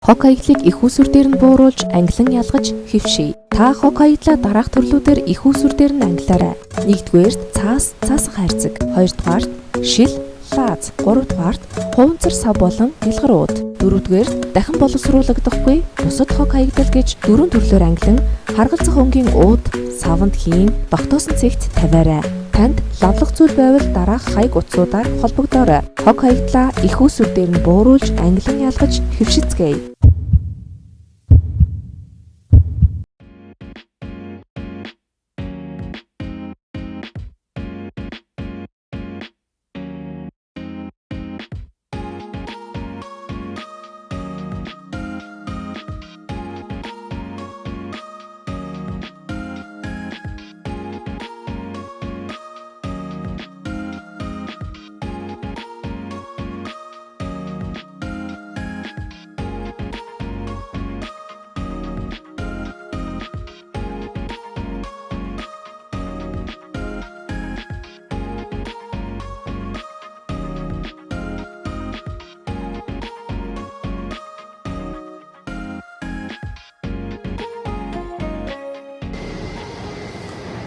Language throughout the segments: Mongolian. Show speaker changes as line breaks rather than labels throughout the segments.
Хог хаягдлыг эх үүсвэр дээр нь бууруулж, ангилан ялгаж хэвший. Та хог хаягдлаа дараах төрлүүдээр эх үүсвэр дээр нь ангилаарай. Нэгдүгээрт цаас, цаасан хайрцаг. Хоёрдугаарт шил, лааз. Гуравдугаарт хуванцар сав болон гялгар ууд. Дөрөвдүгээрт дахин боловсруулагдахгүй бусад хог хаягдал гэж дөрвөн төрлөөр ангилан харгалзах өнгийн ууд, саванд хийн, тогтоосон цэгт тавиарай. Танд лавлах зүйл байвал дараах хаяг утсуудаар холбогдоорой. Хог хаягдлаа эх үүсвэр дээр нь бууруулж, ангилан ялгаж хэвшицгээе.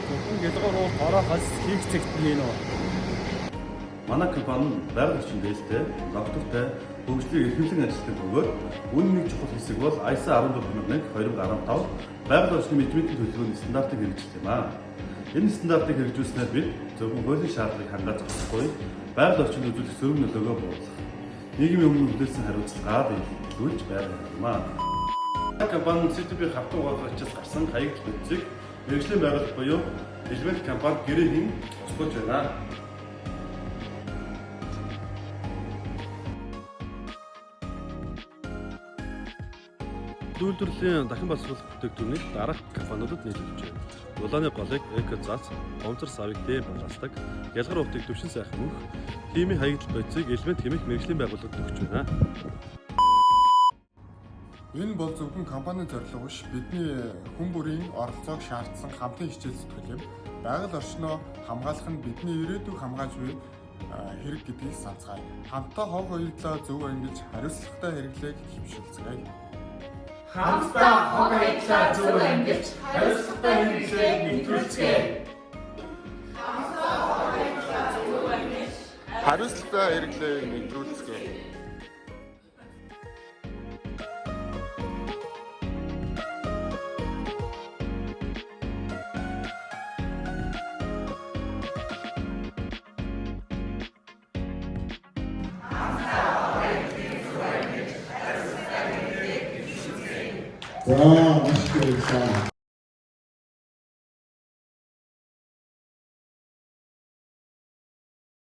Зөвхөн Гялгар уут ороо хальс хийх цэгт нь үү?
Манай компани нь байгаль орчин дээлтэй, доктортой, хөгжлийг эрхэмлэн ажилладаг бөгөөд үүний нэг чухал хэсэг бол ISO 14001 2015 байгаль орчны менежментийн төлөвлөгөөний стандартыг хэрэгжүүлэх юм аа. Энэ стандартыг хэрэгжүүлснээр бид зөвхөн хуулийн шаардлагыг хангаад зогсохгүй, байгаль орчинд үзүүлэх сөрөг нөлөөгөө бууруулах, нийгмийн өмнө хүлээсэн хариуцлагаа биелүүлж байр юм аа. Манай компани CTB хавтан угаах ачаас гарсан хаягдл бодисыг мэргэжлийн байгууллага буюу Элемент компанид гэрээ хийн тусгуулж байна. Үйлдвэрлэлийн дахин боловсруулах бүтээгдэхүүнийг дараах компаниудад нийлүүлж байна. Улааны голыг Эко цаас, гомцор савыг дэм балаалдаг, Гялгар уутыг Төвшин сайхан мөнх, химийн хаягдал бодисыг Элемент хэмээх мэргэжлийн байгууллагад өгч байна.
Энэ бол зөвхөн компанийн зорилго биш, бидний хүн бүрийн оролцоог шаардсан хамтын хичээл зүтгэл юм. Байгаль орчноо хамгаалах нь бидний ирээдүйг хамгаалж буй хэрэг гэдгийг санацгаая. Хамтдаа хог хаягдлаа зөв ангилж хариуцлагатай хэрэглээг хэвшилцгээе.
Хамтдаа хог хаягдлаа зөв ангилж хариуцлагатай хэрэглээг нэвтрүүлцгээе.
Хариуцлагатай хэрэглээг нэвтрүүлцгээе.
За, маш их баярлалаа.